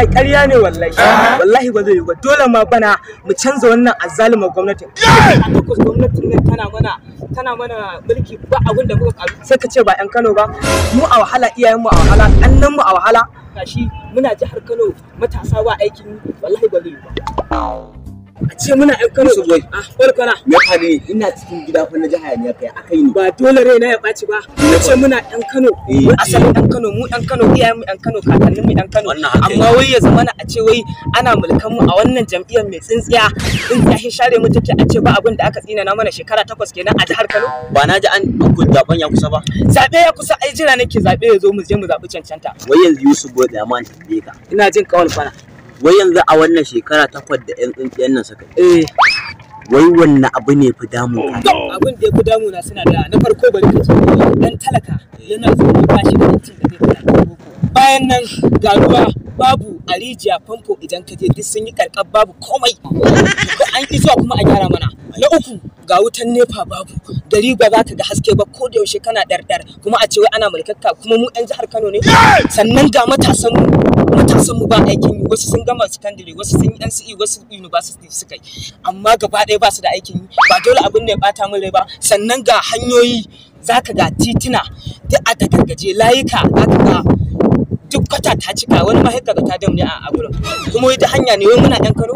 Kai ƙarya ne wallahi. Wallahi ba zai yi ba. Dole ma bana mu canza wannan azzalumar gwamnatin. A takwas gwamnatin nan tana mana mulki ba abin da muka karu. Sai ka ce ba 'yan Kano ba. Mu a wahala, iyayen mu a wahala, annan mu a wahala. Gashi muna jihar Kano, matasa ba aikin yi. Wallahi ba zai yi ba. A ce muna 'yan Kano. Yusuf wai. Ah, barkana. Me faru ne? Ina cikin gida fa na ji hayaniya, kai aka yi ne. Ba dole raina ya ɓaci ba. Na ce muna 'yan Kano, mu asalin 'yan Kano, mu 'yan Kano, iyayen mu 'yan Kano, kakannin mu 'yan Kano. Wannan haka. Amma wai ya zamana a ce wai ana mulkan mu a wannan jam'iyyar mai tsintsiya, tsintsiya shi share mu take, a ce ba abin da aka tsina na mana shekara 8 kenan a jihar Kano. Ba na ji an ku zaben ya kusa ba. Zaɓe ya kusa, ai jira nake zaɓe ya zo mu je mu zaɓi cancanta. Wai yanzu Yusuf boy, da ma tambaye ka. Ina jin kawal fana. Wai yanzu a wannan shekara 8 da yan tsintsiyan nan suka yi. Eh. Wai wanne abu ne fi damun ka? Abin da ya fi damuna suna da na farko, bari ka ce dan talaka yana zaune ba shi da yancin da zai karatu boko. Bayan nan ga ruwa babu a rijiya, famfo idan ka je duk sun yi karkar, babu komai, an ki zuwa kuma a gyara mana. Na uku ga wutan NEPA babu, gari ba za ka ga haske ba, ko da yaushe kana ɗarɗar, kuma a ce wai ana mulkakka, kuma mu 'yan jihar Kano ne. Sannan ga matasan mu, matasan mu ba aikin yi. Wasu sun gama secondary, wasu sun yi NCE, wasu university suka yi, amma gaba ɗaya ba su da aikin yi. Ba dole abin da ya bata min rai ba. Sannan ga hanyoyi, zaka ga tituna duk a dagargaje, layuka zaka ga duk kwata ta cika, wani ma ga ta dam ne a gurin, kuma wai ta hanya ne, wai muna ɗan Kano.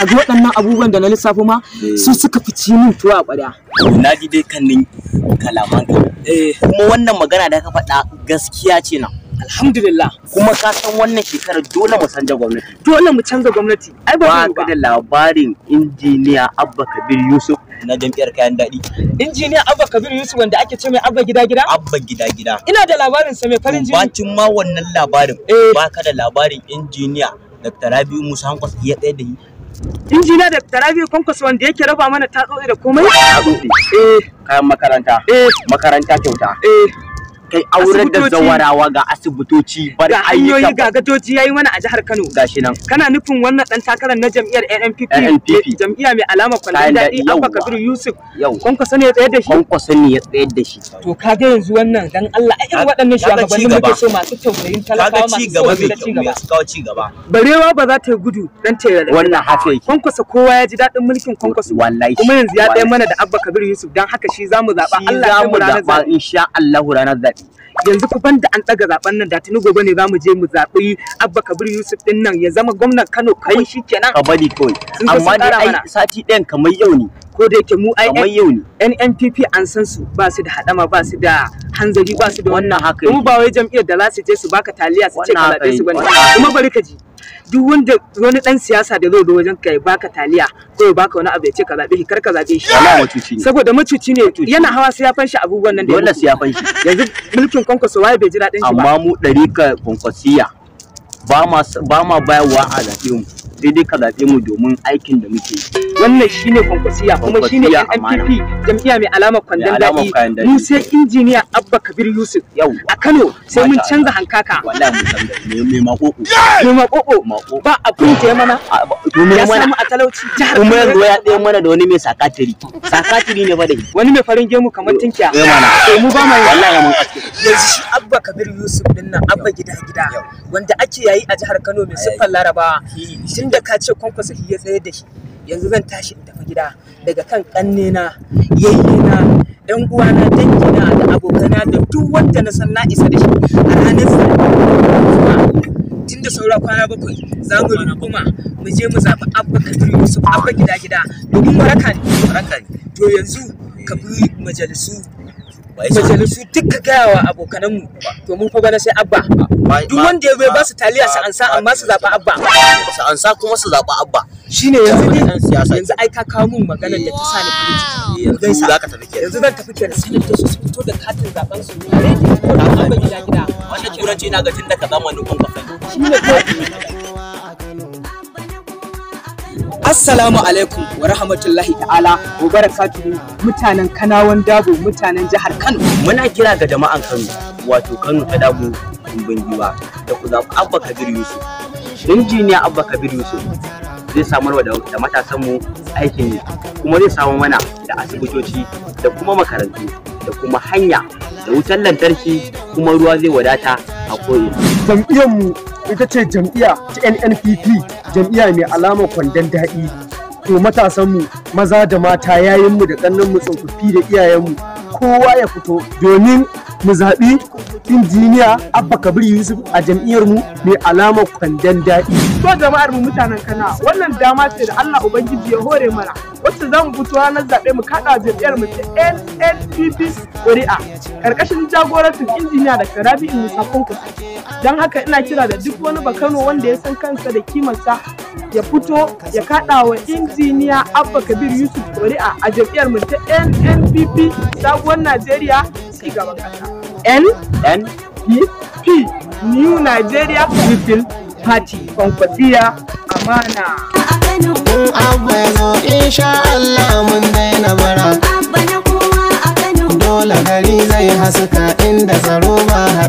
A ga waɗannan abubuwan da na lissafo ma su suka fi ci min tuwo a ƙwarya. Na ji dai kannin kalaman ka. Eh. Kuma wannan magana da ka faɗa gaskiya ce nan. Alhamdulillah. Kuma ka san wannan shekarar dole mu canza gwamnati. Dole mu canza gwamnati ai, ba Ba zai yiwu ka ba. da labarin injiniya Abba Kabir Yusuf na jam'iyyar kayan daɗi? Injiniya Abba Kabir Yusuf wanda ake ce mai Abba gida gida? Abba gida gida. Ina da labarin sa, mai farin jini. Bacin ma wannan labarin. Eh. Ba ka da labarin injiniya Dr. Rabi'u Musa Kwankwaso ya tsaye da shi? Injiniya da Rabi'u Kwankwaso wanda yake raba mana tatsotsi da komai. Eh, kayan makaranta. Eh. Makaranta kyauta. Eh. Kai aurar da Asibitoci. zawarawa, ga asibitoci, bar Ga hanyoyi, ayyuka. ga gadoji yayi mana a jihar Kano. Gashi nan. Kana nufin wannan dan takarar na jam'iyyar NNPP? NNPP. Jam'iyya mai alamar kwandon Kayan daɗi, daɗi, Abba yawwa. Kabir Yusuf Yau. Kwankwaso ne ya tsayar da shi. Kwankwaso ne ya tsayar da shi. To ka ga yanzu wannan, dan Allah, ai irin waɗannan Kaga shugabannin ci gaba. muke so, masu tausayin talakawa, Kaga ci masu gaba so mai da ci kyau, gaba. mai kawo ci gaba. Barewa ba za ta yi gudu dan ta yi rarrafe. Wannan haka yake. Kwankwaso, kowa ya ji daɗin mulkin Kwankwaso. Wallahi. Kuma yanzu ya tsayar mana da Abba Kabir Yusuf, dan haka shi zamu zaɓa. Shi Allah za ya mu ranar zaɓa zaɓe. insha Allah ranar zaɓe. Yanzu ku banda an ɗaga zaɓen nan, da tuni gobe ne zamu je mu zaɓi Abba Kabir Yusuf din nan ya zama gwamnan Kano kawai, shikenan. Ka bari kawai. Sun zo Amma sun dai ƙara ai mana. sati ɗayan kamar yau ne. Ko da yake mu ai Kamar yau ne. NNPP an san su, ba su da haɗama, ba su da hanzari, ba su da Wannan haka kuma yake. ba wai jam'iyyar da za su je su baka taliya su ce ka Wannan haka zaɓe su bane. yake. Wannan Kuma bari ka ji, duk wanda wani dan siyasa da zai zo wajen ka ya baka taliya ko ya baka wani abu ya ce ka zaɓe shi, kar ka zaɓe shi. Wallahi macuci ne. Saboda macuci ne. Macuci. Yana hawa sai ya fanshi abubuwan nan da ya Dole muku. sai ya fanshi. Yanzu mulkin Kwankwaso, waye bai ji daɗin shi ba? Amma mu ɗarika Kwankwasiya ba ma bayarwa a zaɓe mu. Sai dai ka zaɓe mu domin aikin da muke yi. Wannan shine Kwankwasiya, kuma shine Kwankwasiya amana. NNPP, jam'iyya mai alamar kwandon Mai alamar daɗi. kayan daɗi. Mu sai injiniya Abba Kabir Yusuf Yau. a Kano, sai mun Masha canza Allah. hankaka. Wallahi mun san da me makoko. Mai makoko. Makoko. Ba abin da ya mana. To me Ya mana? samu a talauci jihar Kuma Kano yanzu ya tsaye mana da wani mai sakatiri. Sakatiri ne fa da shi. Wani mai farin gemu kamar tinkiya. Eh mana. To mu ba ma yi. Wallahi mun aske. Yanzu shi Abba Kabir Yusuf din nan, Abba gida gida, wanda ake yayi a jihar Kano, mai siffar Larabawa, tun da ka ce Kwankwaso shi ya tsayar da shi, yanzu zan tashi in tafi gida, daga kan kannena, yayyena, yan uwana, dangina da abokana da duk wanda na san na isa da shi a ranar zaɓe. Tun da saura kwana 7, za mu runguma mu je mu zaɓi Abba Kabir Yusuf, Abba gida gida, domin waraka ne. Waraka ne. To yanzu ka bi majalisu majalisu duk ka gaya wa abokananmu, to mun fa bana sai Abba. Duk wanda ya zo ya ba su taliya su ansa, amma su zaɓi Abba. Su ansa kuma su zaɓi Abba. Shine yanzu Ɗan dai siyasa. Yanzu ai ka kawo mun maganar da ta sa ni farin ciki. Yanzu Gaisa. za ka tafi kenan. Yanzu zan tafi kenan, sanar da su su fito da katin zaben su ne ko da Abba gida gida. Wannan turanci ina ga tun daga zamanin Kwankwaso. Shine kawai. Assalamu alaikum wa rahmatullahi ta'ala wa barakatuhu, mutanen Kanawan Dabo, mutanen jihar Kano. Muna kira ga jama'an Kano, wato Kano ta Dabo, Tumbin Giwa, da ku zaɓi Abba Kabir Yusuf. Injiniya Abba Kabir Yusuf zai samar wa da matasanmu aikin yi, kuma zai samar mana da asibitoci da kuma makarantu da kuma hanya da wutar lantarki, kuma ruwa zai wadata a ko'ina. Jam'iyyar mu Ita ce jam'iyya ta NNPP, jam'iyya mai alamar kwandon daɗi. To matasanmu maza da mata, yayinmu da ƙannenmu, tsofaffi da iyayenmu, kowa ya fito domin mu zaɓi Injiniya Abba Kabir Yusuf a jam'iyyarmu mai alamar kwandon daɗi. To jama'ar mu mutanen Kana, wannan dama ce da Allah Ubangiji ya hore mana wacce za mu fito ranar zaɓe mu kaɗa jam'iyyar mu ta NNPP ƙuri'a ƙarƙashin jagorancin Injiniya da Rabi'u Musa Kwankwaso. Don haka ina kira da duk wani Bakano wanda ya san kansa da kimarsa ya fito ya kaɗa wa Injiniya Abba Kabir Yusuf ƙuri'a a jam'iyyar mu ta NNPP, sabuwar Najeriya, ci gaban ƙasa. N N P P, New Nigeria People Party, Kwankwasiya amana. In Abba ya zo, insha Allah mun daina bara. Abba na kowa a Kano. Dole gari zai haska inda tsaro ba.